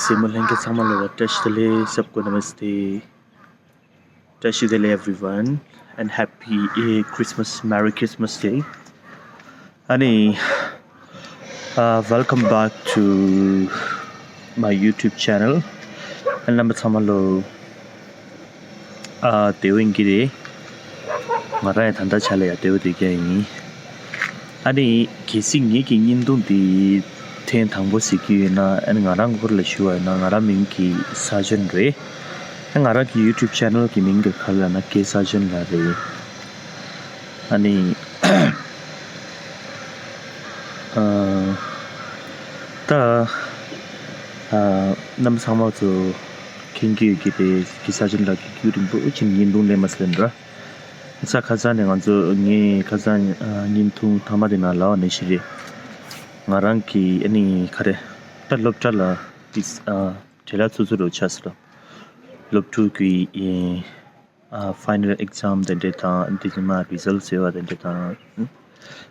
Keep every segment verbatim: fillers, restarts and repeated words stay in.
སེམས་པ་ལྷན་རྒྱས་ཚང་མ་ལ་བཀྲ་ཤིས་བདེ་ལེགས། सबको नमस्ते। བཀྲ་ཤིས་བདེ་ལེགས། everyone, and happy, eh, Christmas, Merry Christmas Day. ཨ་ནི། Uh, welcome back to my YouTube channel. ཨ་རྣམ་པ་ཚང་མ་ལོ། ཨ་བདེ་པོ་ཡིན་གྱི་རེད། ང་རང་ཡང་ད་ལྟའི་ཆ་ལ་ཡང་བདེ་པོ་བསྡད་ཀྱི་ཡིན། ཨ་ནི་གལ་སྲིད་ངེད་ཀྱི་བརྙན་ཐུང་འདི་ཐེངས་དང་པོ་གཟིགས་ཀྱི་ཡོད་ན། ཨ་ནི་ང་རང་སྐོར་ལ་ཞུ་བ་ཡིན་ན། ང་རང་མིང་གི་ས་ཆོན་རེད། ཨ་ང་རང་གི་YouTube channel གི་མིང་གི་ག་རེ་ལབ་ན་ཀེ་ས་ཆོན་ལབ་རེད། ཨ་ནི། ཨ། ད། ཨ། རྣམ་པ་ཚང་མ་ཚོ་མཁྱེན་གྱི་ཡོད་ཀྱི་རེད། ཀེ་ས་ཆོན་ལགས་ཀྱིས་རྒྱུན་རིང་པོ་ཕྱིན་བརྙན་ཐུང་སླེབས་མ་སོང་ར། ས་ཁ་སང་ནས་ང་ཚོ་ངས་ཁ་སང་ཨ་བརྙན་ཐུང་མཐའ་མ་དེ་ནང་ལབ་པ་ནང་བཞིན་རེད། ང་རང་གི་ཨ་ནི་ག་རེ། ད་སློབ་གྲྭ་ལ་ཏིས་ཨ་བྲེལ་བ་ཚ་ཚ་རུ་ཆགས་སོང་ར། སློབ་ཕྲུག་གི་ཨེ། ཨ། final exam དེ་འདྲས་དང་། དེ་ནས་མར་results ཟེར་བ་དེ་འདྲས་དང་། ཨ།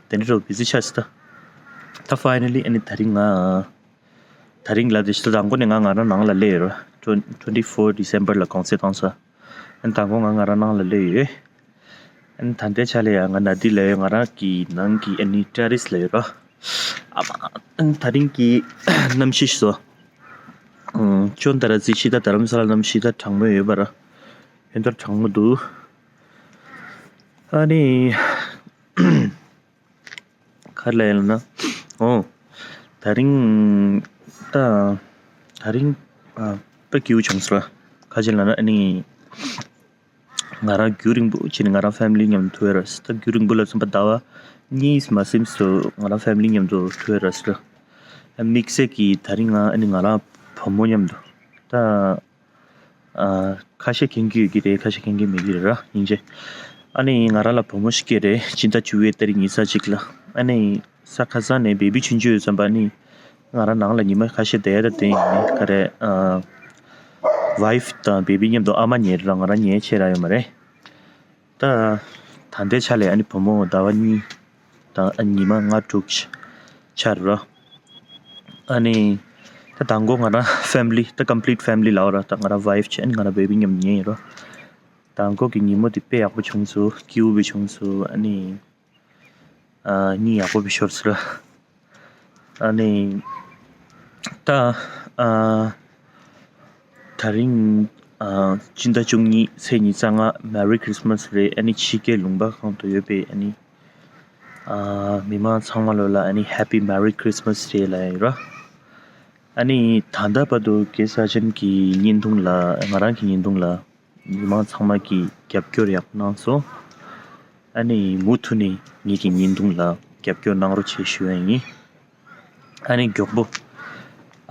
དེ་འདྲས་རུ་བི་ཟི་ཆགས་སོང་ད། ད་finally ཨ་ནི་དེ་རིང་ང་། དེ་རིང་ལ་དེ་ཤི་ད་དང་པོ་ནས་ང་ང་རང་ནང་ལ་སླེབས་ཡོད་ར། twen- twenty four December ལ་གུང་སེང་བཏང་སོང་། ཨ་ནི་དང་པོ་ང་ང་རང་ནང་ལ་སླེབས་ཡོད། ཨ་ནི་ད་ལྟའི་ཆ་ལ་ཡང་ང་ན་དི་ལ་ཡོད། ང་རང་གི་ནང་གི་ཨ་ནི་terrace ལ་ཡོད་ར། ཨ་མ། ཨ་ནི་དེ་རིང་གི་གནམ་གཤིས་སོ། ཨ། ཅོན་ད་ར་ཙི་ཤི་ད་རྡ་རམ་ས་ལ་གནམ་གཤིས་ད་གྲང་མོ་ཡོད་པ་ར། ཧེ་འདྲ་གྲང་མོ་འདུག་ཨ་ནི། ག་རེ་ལབ་ཡིན་ལབ་ན། ཨོ། དེ་རིང་། ད། དེ་རིང་། ཨ། དཔེ་སྐྱིད་པོ་བྱུང་སོང་ར། ག་རེ་ལབ་ན་ཨ་ནི། ང་རང་རྒྱུན་རིང་པོ་ཕྱིན་ནས་ང་རང་family མཉམ་དུ་ཐུག་ཡོད་ར། ད་རྒྱུན་རིང་པོ་ལབ་སོང་པ་ཟླ་བ་གཉིས་མ་ཟིན་སོང་ང་རང་family མཉམ་དུ་ཐུག་ཡོད་ར་ཟེར། དམིགས་བསལ་གྱིས་དེ་རིང་ང་ཨ་ནི་ང་རང་བུ་མོ་མཉམ་དུ། ད། ཨ། ཁ་ཤས་མཁྱེན་གྱི་ཡོད་ཀྱི་རེད། ཁ་ཤས་མཁྱེན་གྱི་མེད་ཀྱི་རེད་ར། སྙིང་རྗེ། ཨ་ནི་ང་རང་ལ་བུ་མོ་ཞིག་སྐྱེས་རེད། སྤྱི་ཟླ་བཅུ་པའི་ཏ་རིག་ཉི་ཤུ་རྩ་གཅིག་ལ། ཨ་ནི་ས་ཁ་སང་ནས་བེ་བི་ཆུང་ཆུང་ཡོད་ཙམ་པ་ནི། ང་རང་ནང་ལ་ཉི་མ་ཁ་ཤས་བསྡད་ཡ་ད་དེ་ཡིན་ནི་ག་རེ། ཨ། wife དང་བེ་བི་མཉམ་དུ་ཨ་མ་ཉལ་ར། ང་རང་ཉལ་ཆེ་ར་ཡོད་མ་རེད། ད། ད་ལྟའི་ཆ་ལ་ཨ་ནི་བུ་མོ་ཟླ་བ་གཉིས་དང་ཨ་ཉི་མ་ལྔ་དྲུག་ཆགས་ར། ཨ་ནི། ད་དང་པོ་ང་རང་family ད་complete family ལབ་ར། ད་ང་རང་wife བྱས། ཨ་ནི་ང་རང་བེ་བི་མཉམ་ཉལ་ཡིན་ར། དང་པོ་གི་ཉིན་མོ་དེ་དཔེ་ཡག་པོ་བྱུང་སོང་། སྐྱིད་པོ་བྱུང་སོང་། ཨ་ནི། ཨ། གཉིད་ཡག་པོ་བྱས་ཤོར་སོང་ར། ཨ་ནི། ད། ཨ། དེ་རིང་། ཨ། སྤྱི་ཟླ་བཅུ་གཉིས་ཚེས་ཉི་ཤུ་རྩ་ལྔ་Merry Christmas རེད། ཨ་ནི་ཕྱི་རྒྱལ་ལུང་པ་གང་དུ་ཡོད་པའི་ཨ་ནི། ཨ། མི་མང་ཚང་མ་ལོ་ལ་ཨ་ནི་Happy Merry Christmas རེད་ལབ་ཡིན་ར། ཨ་ནི་ད་ལྟ་བར་དུ་ཀེ་ས་ཆོན་གྱི་བརྙན་ཐུང་ལ། ང་རང་གི་བརྙན་ཐུང་ལ་མི་མང་ཚང་མ་གིས་རྒྱབ་སྐྱོར་ཡག་པོ་གནང་སོང་། ཨ་ནི་མུ་མཐུད་ནས་ངེད་ཀྱི་བརྙན་ཐུང་ལ་རྒྱབ་སྐྱོར་གནང་རོགས་བྱེད་ཞུ་ཡ་ཡིན། ཨ་ནི་མགྱོགས་པོ།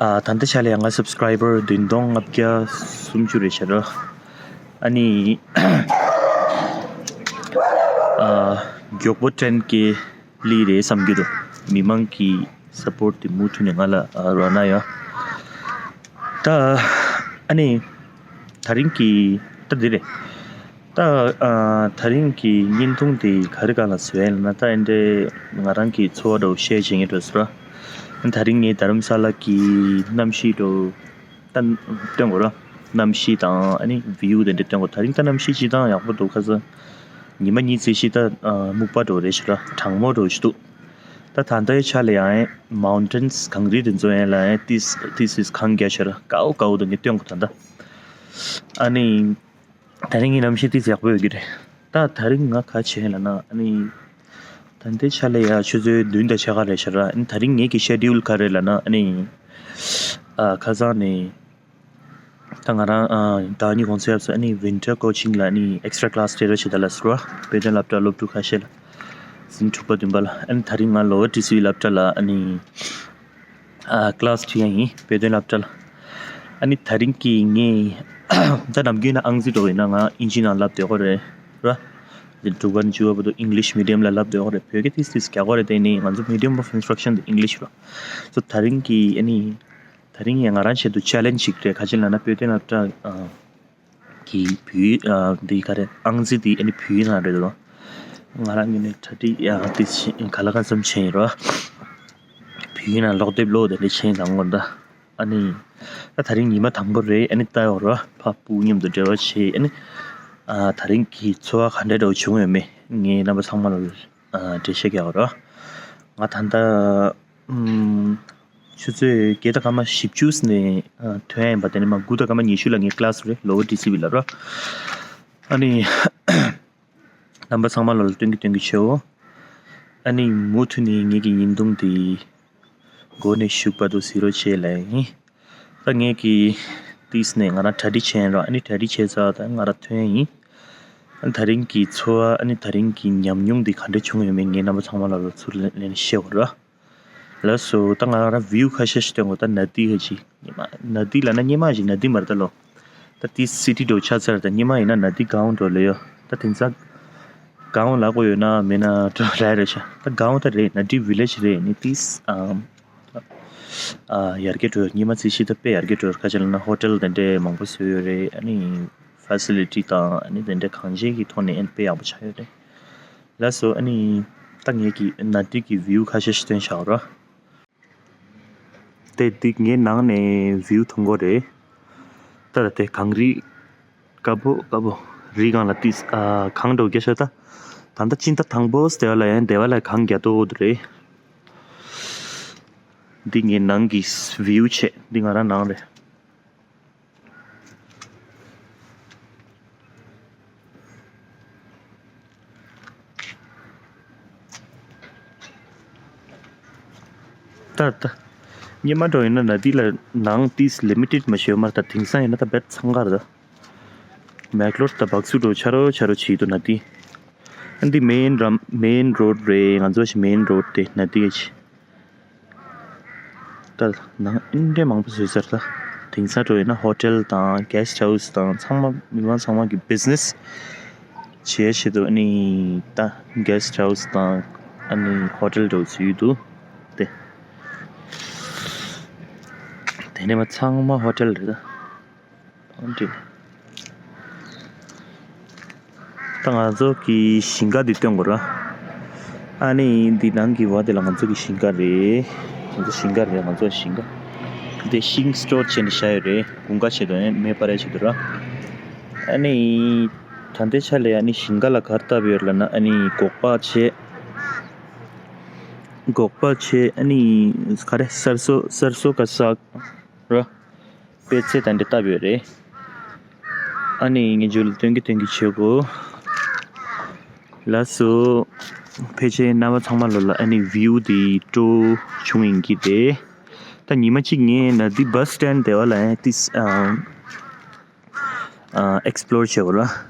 ཨ། ད་ལྟའི་ཆ་ལ་ཡང་ང་subscriber བདུན་སྟོང་ལྔ་བརྒྱ་སུམ་ཅུ་རེད་ཤག་ར། ཨ་ནི། ཨ། མགྱོགས་པོ་ten K སླེབས་རེད་བསམ་གྱི་འདུག་མི་མང་གི་support དེ་མུ་མཐུད་ནས་ང་ལ་ཨ་རག་ན་ཡ། ད་ཨ་ནི་དེ་རིང་གི་ད་འདི་རེད། ད་ཨ་དེ་རིང་གི་བརྙན་ཐུང་དེ་ག་རེ་སྒང་ལ་བཟོས་ཡིན་ལབ་ན། ད་ཨེ་འདྲའི་ང་རང་གི་ཚོར་བ་འདྲ་བོ་ཤེར་བྱེད་མཁན་འདྲ་བོ་ཟེར་ར། དེ་རིང་ངས་རྡ་རམ་ས་ལ་གི་གནམ་གཤིས་འདྲ་བོ་ད་སྟོན་དགོས་ར། གནམ་གཤིས་དང་ཨ་ནི་view དེ་འདྲ་སྟོན་དགོས། དེ་རིང་ད་གནམ་གཤིས་སྤྱིར་བཏང་ཡག་པོ་འདུག་ཁ་སང་ཉི་མ་གཉིས་ཙམ་ཞིག་ད་ཨ་སྨུག་པ་འདྲ་བོ་རེད་ཤག་ར། གྲང་མོ་འདྲ་བོ་ཞིག་འདུག་ད་ད་ལྟའི་ཆ་ལ་ཡང་mountains གངས་རི་དེ་ཚོ་ཡན་ལ་ཡང་ཏིས་ཏིས་ཏིས་གངས་རྒྱག་ཤག་ར། དཀར་པོ་དཀར་པོ་འདུག་ངས་སྟོན་དགོས་ད་ད། ཨ་ནི། དེ་རིང་གི་གནམ་གཤིས་ཏིས་ཡག་པོ་ཡོད་ཀྱི་རེད། ད་དེ་རིང་ང་ག་བྱས་ལབ་ན། ཨ་ནི། ད་ལྟའི་ཆ་ལ་ཡ་ཆུ་ཚོད་བདུན་དང་ཕྱེད་ཀ་རེད་ཤག་ར། ཨ་ནི་དེ་རིང་ངེད་ཀྱི་schedule ག་རེ་ལབ་ན། ཨ་ནི། ཨ། ཁ་སང་ནས། ད་ང་རང་ཨ་ཟླ་གཉིས་གོང་ཚད་ཡབ་སོང་། ཨ་ནི་winter coaching ལ་ཨ་ནི་extra class སྤྲད་རོགས་བྱེད་ད་ལབ་སོང་ར། བོད་དོན་སློབ་གྲྭ་སློབ་ཕྲུག་ཁ་ཤས་ལ། ཟིན་དྲུག་པ་བདུན་པ་ལ། ཨ་ནི་དེ་རིང་ང་Lower Tissue སློབ་གྲྭ་ལ་ཨ་ནི། ཨ། class ཁྲིད་ཡ་ཡིན། བོད་དོན་སློབ་གྲྭ་ལ། ཨ་ནི་དེ་རིང་གི་ངས་ད་ནམ་རྒྱུན་ན་ཨང་རྩིས་འགྲོ་ཡིན་ན་ང་ཨིན་ཇི་ནང་བསླབ་བསྡད་ཀྱི་རེད་ར། དེ་དྲུག་པ་ནས་བཅུ་པ་བར་དུ་English medium ལ་བསླབ་བསྡད་ཀྱི་རེད། བོད་སྐད་ཏིས་ཏིས་རྒྱག་གི་རེད། དེ་ནི་ང་ཚོ་medium of instruction དེ་English ར། སོ་དེ་རིང་གི་ཨ་ནི་དེ་རིང་ཡང་ང་རང་ཆེད་དུ་challenge ཞིག་རེད། ག་ཅི་ལབ་ན་བོད་དོན་སློབ་གྲྭ་ཨ། གི་བོད། ཨ། འདི་ག་རེད། ཨང་རྩིས་འདི་ཨ་ནི་བོད་ཡིག་ནང་རེད་དོ། ང་རང་གི་ནི་གྲ་སྒྲིག་ཡང་དེ་བྱེད་ག་ལ་གང་འཚམ་བྱས་ཡིན་རོ། བོད་ཡིག་ནང་ཀློག་དེབ་ཀློག་དེ་འདྲ་བྱས་ཡིན་དང་པོ་ད། ཨ་ནི། ད་དེ་རིང་ཉི་མ་དང་པོ་རེད། ཨ་ནི་ལྟ་ཡོང་ར། ཕ་སྤུ་གུ་མཉམ་དུ་འབྲེལ་བ་བྱས། ཨ་ནི། ཨ། དེ་རིང་གི་ཚོར་བ་ག་འདྲ་འདྲ་བོ་བྱུང་ཡོད་མེད་ངས་རྣམ་པ་ཚང་མ་ལ། ཨ། འགྲེལ་བཤད་རྒྱག་ར། ང་ད་ལྟ། ཨམ། ཆུ་ཚོད་བརྒྱད་དང་སྐར་མ་བཞི་བཅུ་ནས། ཨ། ཐོན་ཡིན་པ། དེ་ནས་མ་དགུ་དང་སྐར་མ་ཉི་ཤུ་ལ་ངའི་ཀི་ལ་སི་རེད། Lower D C B ལ་ར། ཨ་ནི། རྣམ་པ་ཚང་མ་ལ་སྟོན་གྱི་སྟོན་གྱི་བྱེད་འོ། ཨ་ནི་མུ་མཐུད་ནས་ངེད་ཀྱི་བརྙན་ཐུང་འདི་མགོ་ནས་གཞུག་བར་དུ་གཟིགས་རོགས་བྱེད་ལབ་ཡིན། ད་ངེད་ཀྱི་ཏིས་ནས་ང་རང་གྲ་སྒྲིག་བྱས་ཡིན་ར། ཨ་ནི་གྲ་སྒྲིག་བྱས་ཚར། ད་ང་རང་ཐོན་ཡིན། ཨ་ནི་དེ་རིང་གི་ཚོར་བ། ཨ་ནི་དེ་རིང་གི་ཉམས་མྱོང་འདི་ག་འདྲ་བྱུང་ཡོད་མེད་ངས་རྣམ་པ་ཚང་མ་ལ་ཚུར་ལན་ལན་བཤད་འོ་ར། ལགས་སོ། ད་ང་རང་ཝིའུ་ཁ་ཤས་ཤིག་སྟོན་གོ། ད་ནཱ་དི་ཧ་ཅི། སྙེ་མ། ནཱ་དི་ལབ་ན་སྙེ་མ་ཞིག་ནཱ་དི་མ་རེད་ད་ལོ། ད་དེ་སི་ཊི་འདྲ་བོ་ཆགས་ཚར། ད་སྙེ་མ་ཡིན་ན་ནཱ་དི་གའོན་འདྲ་བོ་ལབ་ཡོད། ད་དེང་སང་གའོན་ལབ་དགོས་ཡོད་ན་མེད་ན་འདྲ་བོ་ལབ་རེད་ཤག་ད་གའོན་ད་རེད། ནཱ་དི་ཝི་ལེཇ་རེད། ནཱ་དི་ཨམ། ཨ། ཡར་རྒྱས་འགྲོ། སྙེ་མ་རྩིས་གཞི་ད་དཔེ་ཡར་རྒྱས་འགྲོ། ཁ་ཅིག་ལབ་ན་ཧོ་ཊེལ་དེ་འདྲས་མང་པོ་བཟོས་ཡོད་རེད། ཨ་ནི་ཕེ་སི་ལི་ཊི་དང་ཨ་ནི་དེ་འདྲས་གང་ཅིའི་ཐོག་ནས་ཨ་ནི་དཔེ་ཡག་པོ་ཆགས་ཡོད་རེད། ལགས་སོ། ཨ་ནི་ད་ངེད་ཀྱི་ནཱ་དི་གི་ཝིའུ་ཁ་ཤས་ཤིག་སྟོན་བཞག་ར། དེ་འདི་ངའི་ནང་ནས་ཝིའུ་མཐོང་གོ་རེད། ད་ལྟ་དེ་གངས་རི་དཀར་པོ་དཀར་པོ་རི་སྒང་ལ་ཏིས། ཨ། གངས་འདྲ་བོ་རྒྱག་ཤག་ད་ད་ལྟ་སྤྱི་ཟླ་དང་པོ་དེ་བ་ལ་ཡང་དེ་བ་ལ་གངས་རྒྱག་འདུག་རེད། འདི་ངའི་ནང་གི་ཝིའུ་བྱས། འདི་ང་རང་ནང་རེད། ད་ད། སྙེ་མ་འདྲ་བོ་ཡིན་ན་ནཱ་དི་ལ་ནང་ཏིས་ལི་མི་ཊེཌ་མ་ཞིག་ཡོད་མ་རེད། ད་དེང་སང་ཡིན་ན་ད་རྦད་འཚང་ཁ་རེད། ད་མེག་ལོར་ད་སྦག་སུ་འདྲ་བོ་ཆ་རོ་ཆ་རོ་བྱེད་འདུག་ནཱ་དི། ཨ་འདི་མེན་རམ་མེན་རོཌ་རེད། ང་ཚོ་ཞིག་མེན་རོཌ་དེ་ནཱ་དི་ཡ་ཆི། ད་ནང་ཨིན་འདྲའི་མང་པོ་བཟོས་ཚར། ད་དེང་སང་འགྲོ་ཡིན་ན་ཧོ་ཊེལ་དང་གེ་སི་ཊི་ཧའུ་སི་དང་ཚང་མ་མི་མང་ཚང་མ་གི་བི་ཛི་ནེ་སི་བྱེད་ཆེད་དུ། ཨ་ནི་ད་གེ་སི་ཊི་ཧའུ་སི་དང་ཨ་ནི་ཧོ་ཊེལ་འདྲ་བོ་བཟོས་ཡོད་འདུག་སྟེ། དེ་ནས་མ་ཚང་མ་ཧོ་ཊེལ་རེད་ད། འགྲིག་ད་ང་ཚོ་གི་ཞིང་ཁ་འདི་སྟོན་དགོས་ར། ཨ་ནི་འདི་ནང་གི་བ་དེ་ལ་ང་ཚོ་གི་ཞིང་ཁ་རེད། ང་ཚོ་ཞིང་ཁ་རེད། ང་ཚོ་ཞིང་ཁ། འདི་ཤིང་སི་ཊོར་བྱས་ནས་བཞག་ཡོད་རེད། དགུན་ཁ་ཆེད་དུ་ཡང་མེ་སྤར་ཡ་ཆེད་དུ་ར། ཨ་ནི་ད་ལྟའི་ཆ་ལ་ཨ་ནི་ཞིང་ཁ་ལ་ག་རེ་བཏབ་ཡོད་ལབ་ན། ཨ་ནི་སྒོག་པ་བྱས། སྒོག་པ་བྱས། ཨ་ནི་ག་རེ་སར་སོ་སར་སོ་ག་ཟག་ར། པད་ཚལ་དང་འདྲ་བཏབ་ཡོད་རེད། ཨ་ནི་ངས་ཁྱོད་ལ་སྟོན་གྱི་སྟོན་གྱི་བྱེད་དགོས། ལགས་སོ། ཕལ་ཆེར་རྣམ་པ་ཚང་མ་ལོ་ལ་ཨ་ནི་ཝིའུ་དེ་སྤྲོ་བྱུང་ཡིན་གྱི་རེད། ད་ཉི་མ་གཅིག་ངས་ནཱ་དི་བྷ་སི་སི་ཊེན་ཌི་དེ་བ་ལ་ཡང་ཏིས་ཨེག་སི་པི་ལོར་བྱེད་དགོས་ར།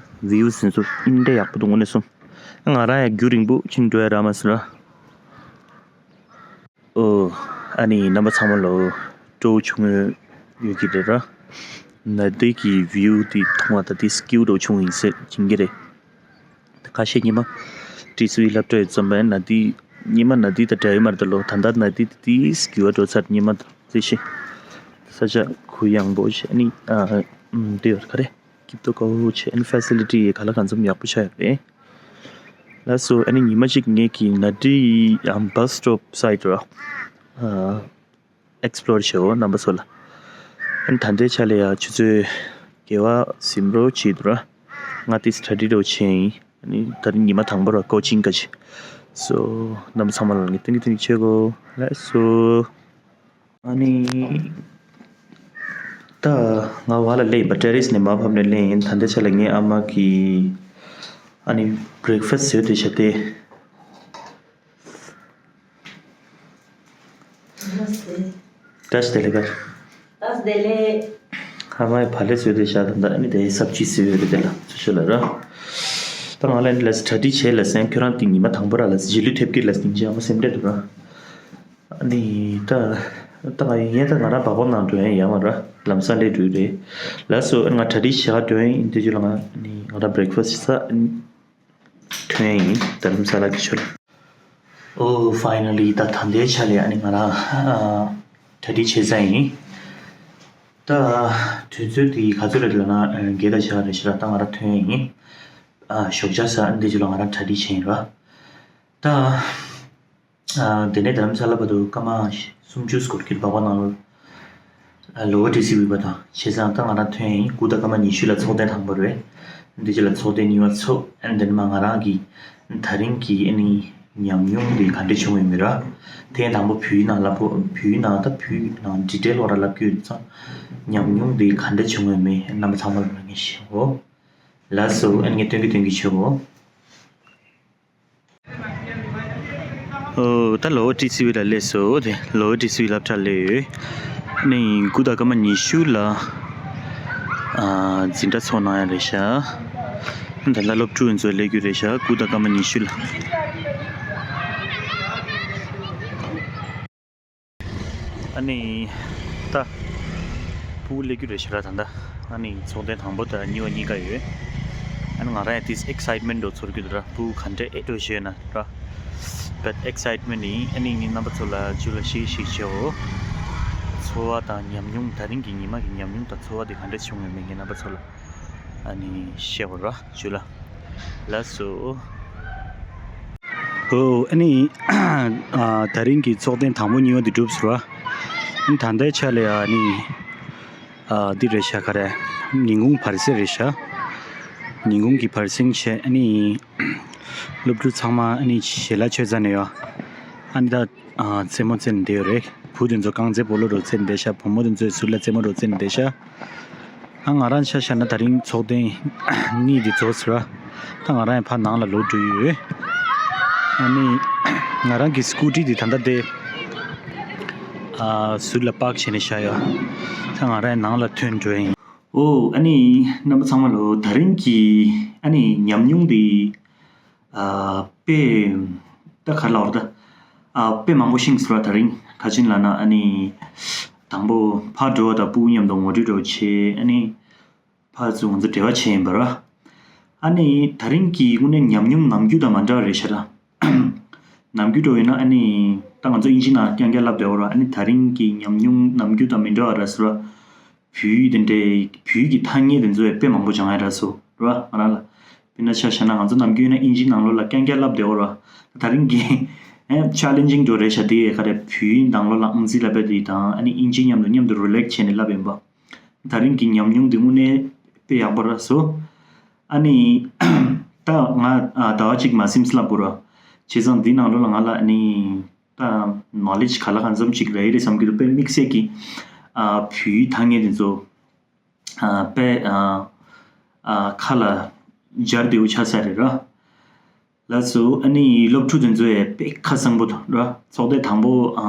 ཝིའུ་ཟིན་སོ་ཨིན་འདྲ་ཡག་པོ་འདུག་དངོས་གནས་སོ། ང་རང་ཡང་རྒྱུན་རིང་པོ་ཕྱིན་འགྲོ་ཡ་རག་མ་སོང་ར། ཨོ། ཨ་ནི་རྣམ་པ་ཚང་མ་ལོ་སྤྲོ་བོ་བྱུང་ཡོད་ཀྱི་རེད་ར། ནཱ་དི་གི་ཝིའུ་དེ་མཐོང་བ་ད་དེ་སྐྱིད་པོ་འདྲ་བྱུང་ཡིན་ཟེར་གྱིན་གྱི་རེད། ཁ་ཤས་ཉི་མ་ཏི་སུའི་སློབ་གྲྭ་ཡོད་ཙམ་པས་ནཱ་དི་ཉི་མ་ནཱ་དི་ད་འདྲ་ཡོད་མ་རེད་ད་ལོ། ད་ལྟ་ནཱ་དི་དེ་སྐྱིད་པོ་འགྲོ་ཚར། ཉི་མ་རྩི་ཤེས་ས་ཆ་གུ་ཡངས་པོ་བྱས། ཨ་ནི་ཨ་འདི་ཡོད་ག་རེ། སྐྱིད་པོ་དགའ་བོ་བྱས། ཨ་ནི་ཕེ་སི་ལི་ཊི་ག་ལ་གང་འཚམ་ཡག་པོ་ཆགས་ཡོད་རེད། ལགས་སོ། ཨ་ནི་ཉི་མ་གཅིག་ངེད་ཀྱིས་ནཱ་དི་ཡི་ཨམ་བྷ་སི་སི་ཊོབ་སའིཌ་ར་ཨེག་སི་པི་ལོར་བྱེད་འོ་རྣམ་པ་ཚོ་ལ། ཨ་ནི་ད་ལྟའི་ཆ་ལ་ཡ་ཆུ་ཚོད་བརྒྱད་པ་ཟིན་འགྲོ་བྱེད་འདུག་ར། ང་ཏིས་གྲ་སྒྲིག་འདྲ་བོ་བྱས་ཡིན། ཨ་ནི་ད་རིང་ཉི་མ་དང་པོ་ར་ཀོ་ཅིང་ག་ཅི། སོ་རྣམ་པ་ཚང་མ་ལ་ངས་སྟོན་གྱི་སྟོན་གྱི་བྱེད་དགོས། ལགས་སོ། ཨ་ནི། ད་ང་བ་ལ་སླེབས་ཡིན་པ། ཊེ་རེ་སི་ནས་མར་ཕབ་ནས་སླེབས་ཡིན། ད་ལྟའི་ཆ་ལ་ངའི་ཨ་མ་གིས་ཨ་ནི་བྷི་རེག་ཕ་སི་ཊི་བཟོས་བསྡད་བཞག་སྟེ། བཀྲ་ཤིས་བདེ་ལེགས། བཀྲ་ཤིས་བདེ་ལེགས། ཨ་མ་ཡིས་བག་ལེབ་བཟོས་བསྡད་བཞག་ད་ལྟ། ཨ་ནི་དེ་སབ་ཇི་བཟོས་ཡོད་རེད། དེ་ལ་ཚུར་ཤོད་ལ་ར། ད་ང་ལ་ཨ་ནི་ལ་གྲ་སྒྲིག་བྱས་ལ་སེང་ཁྱོད་རང་དེ་ཉི་མ་དང་པོ་ར་ལ་རྗེས་ལུས་ཐེབས་ཀྱི་ལ་སེང་ཅི་ཨ་མ་སེམས་ཁྲལ་འདུག་ར། ཨ་ནི་ད་ད་ང་ཡིན་ད་ང་རང་སྦག་སྦག་ནང་འགྲོ་ཡ་ཡོད་མ་རེད། ལམ་སང་སླེབས་འགྲོ་གི་རེད། ལགས་སོ། ཨ་ནི་ང་གྲ་སྒྲིག་བྱེད་ག་འགྲོ་ཡ་ཡིན། དེ་རྗེས་ལ་ང་ཨ་ནི་ང་རང་བྷི་རེག་ཕ་སི་ཊི་ཟ་ཨ་ནི་ཐོན་ཡ་ཡིན། རྡ་རམ་ས་ལ་གི་ཆུ་ལ། ཨོ་ཕའི་ནལ་ལི་ད་ད་ལྟའི་ཆ་ལ་ཨ་ནི་ང་རང་ཨ་གྲ་སྒྲིག་བྱས་ཚར་ཡིན། ད་དུས་ཚོད་དེ་ག་ཚོད་རེད་ལབ་ན་ཨ་བརྒྱད་དང་ཕྱེད་ཀ་རེད་ཤག་ར། ད་ང་རང་ཐོན་ཡ་ཡིན། ཨ་ཞོགས་ཇ་ཟ་ཨ་ནི་དེ་རྗེས་ལ་ང་རང་གྲ་སྒྲིག་བྱས་ཡིན་ར། ད། ཨ་དེ་ནས་རྡ་རམ་ས་ལ་བར་དུ་སྐར་མ་སུམ་ཅུ་སྐོར་གྱི་སྦག་སྦག་ནང་ལོགས། ལོ་ཊི་སི་ཝི་པ་དང་བྱས་ཙང་ད་ང་རང་ཐོན་ཡིན། དགུ་དང་སྐར་མ་ཉི་ཤུ་ལ་ཚོགས་ཐེངས་དང་པོ་རེད། འདི་རྗེས་ལ་ཚོགས་ཐེངས་གཉིས་པ་ཚོགས། ཨ་ནི་དེ་ནས་མ་ང་རང་གི་ད་རིང་གི་ཨ་ནི་ཉམས་མྱོང་འདི་ག་འདྲ་བྱུང་ཡོད་མེད་ར། ཐེངས་དང་པོ་བོད་ཡིག་ནང་ལབ་བོད་ཡིག་ནང་ད་བོད་ཡིག་ནང་ཌི་ཊེལ་བ་ར་ལབ་རྒྱུ་ཡོད་ཙང་ཉམས་མྱོང་འདི་ག་འདྲ་བྱུང་ཡོད་མེད་རྣམ་པ་ཚང་མ་ལ་ངས་བཤད་གོ། ལགས་སོ། ཨ་ནི་ངས་སྟོན་གི་སྟོན་གི་བྱེད་གོ། ཨོ། ད་ལོ་ཊི་སི་ཝི་ལ་སླེབས་སོང་། དེ་ལོ་ཊི་སི་ཝི་སློབ་གྲྭ་སླེབས་ཡོད། ནི་དགུ་དང་སྐར་མ་ཉི་ཤུ་ལ་ཨ་འཛིན་གྲྭ་ཚོགས་གནང་ཡ་རེད་ཤག་ད་ལྟ་སློབ་ཕྲུག་ཚོ་སླེབས་རྒྱུ་རེད་ཤག་དགུ་དང་སྐར་མ་ཉི་ཤུ་ལ། ཨ་ནི་ད་སྤུ་གུ་སླེབས་རྒྱུ་རེད་ཤག་ར། ད་ལྟ་ཨ་ནི་ཚོགས་ཐེངས་དང་པོ་དང་གཉིས་པ་གཉིས་ཀ་ཡོད། ཨ་ནི་ང་རང་ཡང་ཏིས་ཨེག་སའིཊ་མེན་ཊི་འདྲ་ཚོར་གྱི་འདུག་ར། སྤུ་གུ་ག་འདྲ་ཨེ་འགྲོ་ཤེས་ན་ར། བད་ཨེག་སའིཊ་མེན་ཊི་ཡིན། ཨ་ནི་ངས་རྣམ་པ་ཚོ་ལ་མཇུག་ལ་ཤིག་ཤིག་བྱེད་འོ། ཚོར་བ་དང་ཉམས་མྱོང་། ད་རིང་གི་ཉི་མ་གི་ཉམས་མྱོང་དང་ཚོར་བ་དེ་ག་འདྲ་བྱུང་ཡོད་མེད་ངས་རྣམ་པ་ཚོ་ལ་ཨ་ནི་བཤད་འོ་ར། མཇུག་ལ། ལགས་སོ། ཨོ། ཨ་ནི་ཨ་ད་རིང་གི་ཚོགས་ཐེངས་དང་པོ་གཉིས་པ་འདི་གྲུབ་སོང་ར། ཨ་ནི་ད་ལྟའི་ཆ་ལ་ཡ་ཨ་ནི་ཨ་འདི་རེད་ཤག་ག་རེ། ཉིན་གུང་བར་སེང་རེད་ཤག་ཉིན་གུང་གི་བར་སེང་བྱས། ཨ་ནི་སློབ་ཕྲུག་ཚང་མ་ཨ་ནི་ཞལ་ལག་མཆོད་ས་ནས་ཡ་ཨ་ནི་ད་ཨ་རྩེད་མོ་རྩེ་ནས་བསྡད་ཡོད་རེད། བུ་དེ་ཚོ་རྐང་རྩེད་སྤོ་ལོ་འདྲ་རྩེ་ནས་བསྡད་ཤག་བུ་མོ་དེ་ཚོས་ཟུར་ལ་རྩེད་མོ་འདྲ་རྩེ་ནས་བསྡད་ཤག་ཨ་ང་རང་ཆ་བཞག་ན་ད་རིང་ཚོགས་ཐེངས་གཉིས་འདི་རྫོགས་ཟེར་བ། ད་ང་རང་ཡང་ཕར་ནང་ལ་ལོག་འགྲོ་ཡི་ཡོད། ཨ་ནི་ང་རང་གི་སྐུ་ཊི་འདི་ད་ལྟ་དེ་ཨ་ཟུར་ལ་པཱག་བྱས་ནས་བཞག་ཡོད། ད་ང་རང་ཡང་ནང་ལ་ཐོན་འགྲོ་ཡིན། ཨོ། ཨ་ནི་རྣམ་པ་ཚང་མ་ལོ། ད་རིང་གི་ཨ་ནི་ཉམས་མྱོང་འདི་ཨ་དཔེ་ད་ག་རེ་ལབ་དགོས་རེད་ད། ཨ་དཔེ་མང་པོ་ཤེས་སོང་ར། ད་རིང་ག་ཅི་ལབ་ན་ཨ་ནི་དང་པོ་ཕར་འགྲོ་བ་དང་སྤུ་གུ་མཉམ་དུ་ངོ་སྤྲོད་འདྲ་བོ་བྱས། ཨ་ནི་ཕར་ཚུར་ང་ཚོ་འབྲེལ་བ་བྱས་ཡིན་པ་ར། ཨ་ནི་ད་རིང་གི་དངོས་གནས་ཉམས་མྱོང་ནམ་རྒྱུན་དང་མ་འདྲ་བ་རེད་ཤག་ར། ནམ་རྒྱུན་འདྲ་བོ་ཡིན་ན་ཨ་ནི་ད་ང་ཚོ་དབྱིན་ཇིའི་ནང་རྐྱང་རྐྱང་ལབ་བསྡད་ཡོད་ར། ཨ་ནི་ད་རིང་གི་ཉམས་མྱོང་ནམ་རྒྱུན་དང་མི་འདྲ་བ་ར་སོང་ར། བོད་ཡིག་དེ་འདྲའི་བོད་ཡིག་གི་ཐ་སྙད་དེ་ཚོ་ཡང་དཔེ་མང་པོ་སྦྱང་ཡ་རག་སོང་ར། ང་རང་ལ་དཔེར་ན་ཆ་བཞག་ན་ང་ཚོ་ནམ་རྒྱུན་ན་དབྱིན་ཇིའི་ནང་ལོགས་ལ་རྐྱང་རྐྱང་ལབ་བསྡད་ཡོད་ར། ད་རིང་གི་ཨེ་ཆེ་ལེན་ཇིང་འདྲ་བོ་རེད་ཤག་དེ་ག་རེ་བོད་ཡིག་ནང་ལོགས་ལ་ཨང་རྩིས་ལབ་པ་དེ་དང་ཨ་ནི་དབྱིན་ཇི་མཉམ་དུ་མཉམ་དུ་རི་ལེཊ་བྱས་ནས་ལབ་ཡིན་པ། ད་རིང་གི་ཉམས་མྱོང་དེ་དངོས་གནས་དཔེ་ཡག་པོ་རག་སོང་། ཨ་ནི་ད་ང་ཨ་ཟླ་བ་གཅིག་མ་ཟིན་ཙམ་ལབ་དགོས་ར། བྱས་ཙང་འདི་ནང་ལོགས་ལ་ང་ལ་ཨ་ནི་ད་ནོ་ལེཇ་ག་ལ་གང་འཚམ་ཅིག་རག་གི་རེད་བསམ་གྱི་འདུག་དཔེ་དམིགས་བསལ་གྱི་ཨ་བོད་ཡིག་ཐ་སྙད་དེ་ཚོ་ཨ་དཔེ་ཨ་ཨ་ཁ་ལ་འབྱར་བདེ་བོ་ཆགས་ས་རེད་ར། ལགས་སོ། ཨ་ནི་སློབ་ཕྲུག་དེ་ཚོ་ཡང་དཔེ་ཁ་གསང་པོ་ར། ཚོགས་ཐེངས་དང་པོ་ཨ་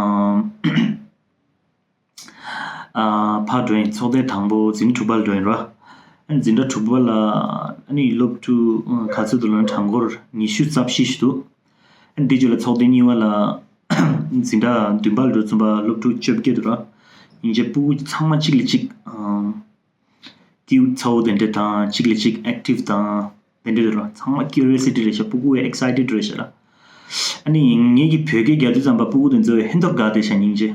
ཨ་ཕར་འགྲོ་ཡིན། ཚོགས་ཐེངས་དང་པོ་འཛིན་གྲྭ་དྲུག་པ་ལ་འགྲོ་ཡིན་ར། ཨ་ནི་འཛིན་གྲྭ་དྲུག་པ་ལ་ཨ་ནི་སློབ་ཕྲུག་ག་ཚོད་འདུག་ལབ་ན་གྲངས་འབོར་ཉི་ཤུ་རྩ་བཞི་ཞིག་འདུག་ཨ་ནི་དེ་རྗེས་ལ་ཚོགས་ཐེངས་གཉིས་པ་ལ་འཛིན་གྲྭ་བདུན་པ་ལ་འགྲོ་ཙམ་པ་སློབ་ཕྲུག་བཅོ་བརྒྱད་འདུག་ར། ཡིན་ཙང་སྤུ་གུ་ཚང་མ་གཅིག་ལ་གཅིག་ཨ་སྐྱིད་པོ་ཚ་བོ་དེ་འདྲ་དང་གཅིག་ལ་གཅིག་ཨེག་ཊིབ་དང་དེ་འདྲ་རེད་ར། ཚང་མ་ཀིའུ་རི་ཡོ་སི་ཊི་རེད་ཤག་སྤུ་གུ་ཡང་ཨེག་སའི་ཊེཌ་རེད་ཤག་ར། ཨ་ནི་ངེད་ཀྱིས་བོད་སྐད་རྒྱག་དུས་ཙམ་པ་སྤུ་གུ་དེ་ཚོ་ཡང་ཧན་ཐོར་དགའ་བསྡད་ཤག་སྙིང་རྗེ།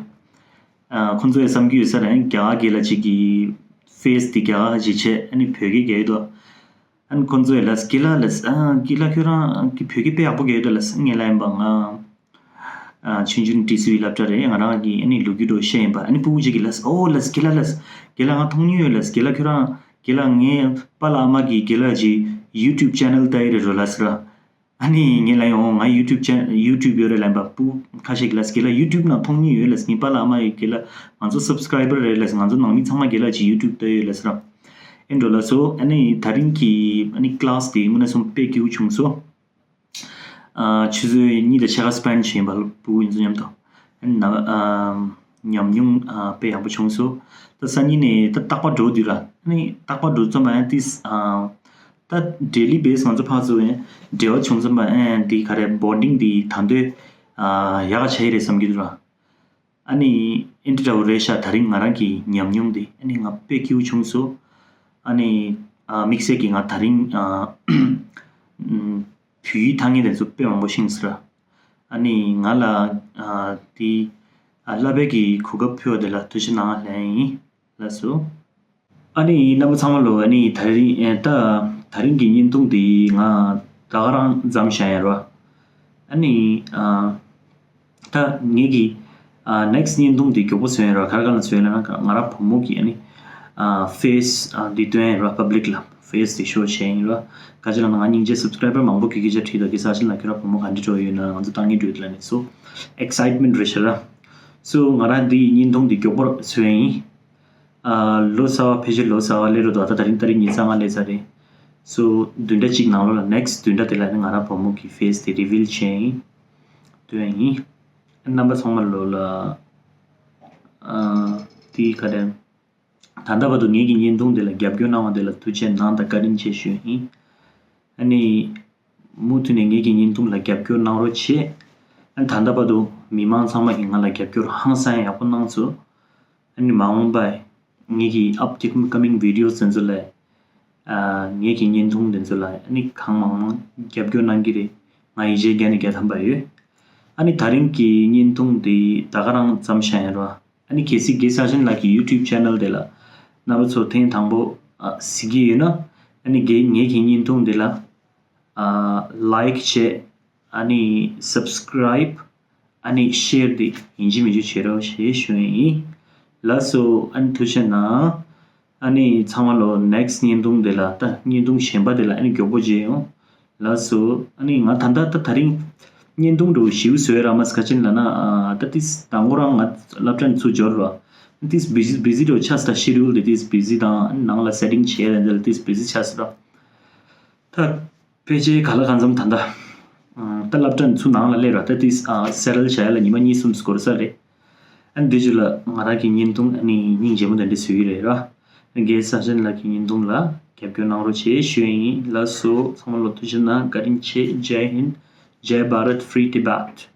ཨ་ཁོང་ཚོ་ཡང་བསམ་གྱི་ཡོད་ས་རེད། རྒྱ་གར་སྐད་ལ་ཅིག་གི་ཕེ་སི་དེ་རྒྱ་གར་ཅིག་བྱས། ཨ་ནི་བོད་སྐད་རྒྱག་ཡོད་དོ། ཨ་ནི་ཁོང་ཚོས་ལབ་སོང་། དགེ་ལགས་ལབ་སོང་། ཨ་དགེ་ལགས་ཁྱོད་རང་གི་བོད་སྐད་དཔེ་ཡག་པོ་རྒྱག་ཡོད་དོ་ལབ་སོང་། ངས་ལབ་ཡིན་པ་ང་ཨ་ཆུང་ཆུང་ཊི་སི་ཝི་སློབ་གྲྭ་རེད། ང་རང་གིས་ཨ་ནི་ལོ་རྒྱུས་འདྲ་བཤད་ཡིན་པ། ཨ་ནི་སྤུ་གུ་གཅིག་གིས་ལབ་སོང་། ཨོ་ལབ་སོང་། དགེ་ལགས་ལབ་སོང་། དགེ་ལགས་ང་མཐོང་མྱོང་ཡོད་ལབ་སོང་། དགེ་ལགས་ཁྱོད་རང་དགེ་ལགས་ངའི་པཱ་ལགས་ཨ་མ་གིས་དགེ་ལགས་ཀྱི་ཡུ་ཊུབ་ཆེ་ནལ་ལྟ་ཡི་རེད་འགྲོ་ལབ་སོང་ར། ཨ་ནི་ངས་ལབ་ཡོང་། ང་ཡུ་ཊུབ་ཅེ་ཡུ་ཊུབ་ཡོད་རེད་ལབ་ཡིན་པ། སྤུ་གུ་ཁ་ཤས་ཀྱིས་ལབ་སོང་། དགེ་ལགས་ཡུ་ཊུབ་ནང་མཐོང་མྱོང་ཡོད་ལབ་སོང་། ངའི་པཱ་ལགས་ཨ་མ་ཡིས་དགེ་ལགས་ང་ཚོ་སབ་སི་ཀ་རའི་བར་རེད་ལབ་སོང་། ང་ཚོ་ནང་མི་ཚང་མ་དགེ་ལགས་ཀྱི་ཡུ་ཊུབ་ལྟ་ཡོད་ལབ་སོང་ར། ཨེ་འགྲོ་ལགས་སོ། ཨ་ནི་ད་རིང་གི་ཨ་ནི་ཀི་ལཱ་སི་དེ་དངོས་གནས་སོང་དཔེ་སྐྱིད་པོ་བྱུང་སོང་། ཨ་ཆུ་ཚོད་གཉིས་དང་ཕྱེད་ཀ་སི་པེན་ཌི་བྱས་ཡིན་པ། སྤུ་གུ་ཡིན་ཚོ་མཉམ་དུ། ཨ་ནི་ན་ཨ་ཉམས་མྱོང་ཨ་དཔེ་ཡག་པོ་བྱུང་སོང་། ད་སང་ཉིན་ནས་ད་རྟག་པར་འགྲོ་དུས་ར། ཨ་ནི་རྟག་པར་འགྲོ་ཙམ་པ་ཡང་ཏིས་ཨ་ད་ཌེ་ལི་བེ་སི་ང་ཚོ་ཕར་ཚུར་ཡང་འབྲེལ་བ་བྱུང་ཙམ་པ་ཨེ་འདི་ག་རེ་བོན་ཌིང་འདི་ད་འདོད་ཨ་ཡག་ག་ཆགས་ཡི་རེད་བསམ་གྱི་འདུག་ར། ཨ་ནི་ཨེ་འདྲ་འདྲ་བོ་རེད་ཤག་ད་རིང་ང་རང་གི་ཉམས་མྱོང་འདི་ཨ་ནི་ང་དཔེ་སྐྱིད་པོ་བྱུང་སོང་། ཨ་ནི་ཨ་དམིགས་བསལ་གྱིས་ང་ད་རིང་ཨ་ཨམ་བོད་ཡིག་ཐ་སྙད་དེ་ཚོ་དཔེ་མང་པོ་ཤེས་སོང་ར། ཨ་ནི་ང་ལ་ཨ་འདི་ཨ་བསླབ་པའི་གི་གོ་སྐབས་ཕུལ་བ་དེ་ལ་ཐུགས་རྗེ་གནང་ལབ་ཡིན། ལགས་སོ། ཨ་ནི་རྣམ་པ་ཚང་མ་ལོ། ཨ་ནི་ད་རིང་ཨེ་ད་ད་རིང་གི་བརྙན་ཐུང་འདི་ང་ད་ག་རང་མཚམས་བཞག་ཡ་རོ། ཨ་ནི་ཨ་ད་ངེད་ཀྱི་ ཨ་next་བརྙན་ཐུང་འདི་མགྱོགས་པོ་བཟོས་ཡིན་ར། ག་རེ་ག་ལ་བཟོས་ཡིན་ལབ་ན། ང་རང་བུ་མོ་གི་ཨ་ནི་ཨ་face་ཨ་འདི་སྟོན་ཡིན་ར། public་ལ་face་འདི་show་བྱས་ཡིན་ར། ག་ཅི་ལབ་ན་ང་སྙིང་རྗེ་subscriber་མང་པོ་གི་སྐད་ཆ་དྲིས་འདུག་གི་ས་ཆེན་ལ་ཁྱོད་རང་བུ་མོ་ག་འདྲ་འགྲོ་ཡོད་ན། ང་ཚོ་བཏང་གི་འགྲོ་ཡོད་ལབ་ནས། so excitement་རེད་ཤག་ར། so་ང་རང་འདི་བརྙན་ཐུང་འདི་མགྱོགས་པོ་བཟོས་ཡིན། ཨ་ལོ་གསར་བ་ཕལ་ཆེར་ལོ་གསར་བ་སླེབས་རོགས་འདུག་ད་ད་རིང་ཏ་རིག་ཉི་ཤུ་རྩ་ལྔ་སླེབས་ཚར་རེད། so་བདུན་ཕྲག་གཅིག་ནང་ལོགས་ལ་next་བདུན་ཕྲག་དེ་ལ་ནི་ང་རང་བུ་མོ་གི་face་དེ་reveal་བྱས་ཡིན། སྟོན་ཡིན། རྣམ་པ་ཚང་མ་ལོ་ལ་ཨ་དེ་ག་རེ། ད་ལྟ་བར་དུ་ངེད་ཀྱི་བརྙན་ཐུང་དེ་ལ་རྒྱབ་སྐྱོར་གནང་བ་དེ་ལ་ཐུགས་རྗེ་གནང་དང་བཀའ་དྲིན་ཆེ་ཞུ་ཡིན། ཨ་ནི་མུ་མཐུད་ནས་ངེད་ཀྱི་བརྙན་ཐུང་ལ་རྒྱབ་སྐྱོར་གནང་རོགས་བྱེད། ཨ་ནི་ད་ལྟ་བར་དུ་མི་མང་ཚང་མ་གིས་ང་ལ་རྒྱབ་སྐྱོར་ཧང་སང་ཡག་པོ་གནང་སོང་། ཨ་ནི་མ་འོངས་པ་ངེད་ཀྱི་upcoming videos་དེ་ཚོ་ལ་ཨ་ངེད་ཀྱི་བརྙན་ཐུང་དེ་ཚོ་ལ་ཨ་ནི་གང་མང་མང་རྒྱབ་སྐྱོར་གནང་གི་རེད། ང་ཡིད་ཆེས་བརྒྱ་ནས་བརྒྱ་ཐམ་པ་ཡོད། ཨ་ནི་ད་རིང་གི་བརྙན་ཐུང་འདི་ད་ག་རང་མཚམས་བཞག་ཡིན་ར། ཨ་ནི་གལ་སྲིད་རྒན་ས་ཆེན་ལགས་ཀྱི་YouTube channel་དེ་ལ་རྣམ་པ་ཚོ་ཐེངས་དང་པོ་ཨ་གཟིགས་ཀྱི་ཡོད་ན། ཨ་ནི་རྒན་ངེད་ཀྱི་བརྙན་ཐུང་འདི་ལ་ཨ་like་བྱེད། ཨ་ནི་subscribe། ཨ་ནི་share་འདི་ཡིན་གཅིག་མིན་གཅིག་བྱེད་རོགས་ཞེས་ཞུ་ཡིན། ལགས་སོ། ཨ་ནི་ཐུགས་རྗེ་གནང་། ཨ་ནི་ཚང་མ་ལོ་next་བརྙན་ཐུང་དེ་ལ་ད་བརྙན་ཐུང་གཞན་པ་དེ་ལ་ཨ་ནི་མགྱོགས་པོ་མཇལ་ཡོང་། ལགས་སོ། ཨ་ནི་ང་ད་ལྟ་ད་ད་རིང་བརྙན་ཐུང་འདྲ་བོ་ཞེ་པོ་བཟོས་རག་མ་སོང་། ག་ཅི་ལབ་ན་ཨ་ད་ཏིས་དང་པོ་རང་ང་སློབ་གྲྭ་ནས་ཚུར་འབྱོར་བ། ཏིས་busy busy་འདྲ་བོ་ཆགས་སོང་། ད་schedule་དེ་ཏིས་busy་དང་ཨ་ནི་ནང་ལ་setting་བྱས་རེད་འདི་ལ་ཏིས་busy་ཆགས་སོང་། ད་ཕལ་ཆེར་ག་ལ་གང་འཚམ་ད་ལྟ་ཨ་ད་སློབ་གྲྭ་ནས་ཚུར་ནང་ལ་སླེབས་ར། ད་ཏིས་ཨ་settle་བྱ་ཡ་ལ་ཉི་མ་གཉིས་གསུམ་འགོར་ས་རེད། ཨ་ནི་འདི་ཚོ་ལ་ང་རང་གི་བརྙན་ཐུང་ཨ་ནི་སྙིང་རྗེ་མོ་དེ་འདྲ་བཟོ་གི་རེད་ར། རྒན་ས་ཆེན་ལགས་ཀྱི་བརྙན་ཐུང་ལ་རྒྱབ་སྐྱོར་གནང་རོགས་བྱེད་ཞུ་ཡིན། ལགས་སོ། ཚང་མ་ལོ་ཐུགས་རྗེ་གནང་། བཀའ་དྲིན་ཆེ། Jai Hind, Jai Bharat, Free Tibet།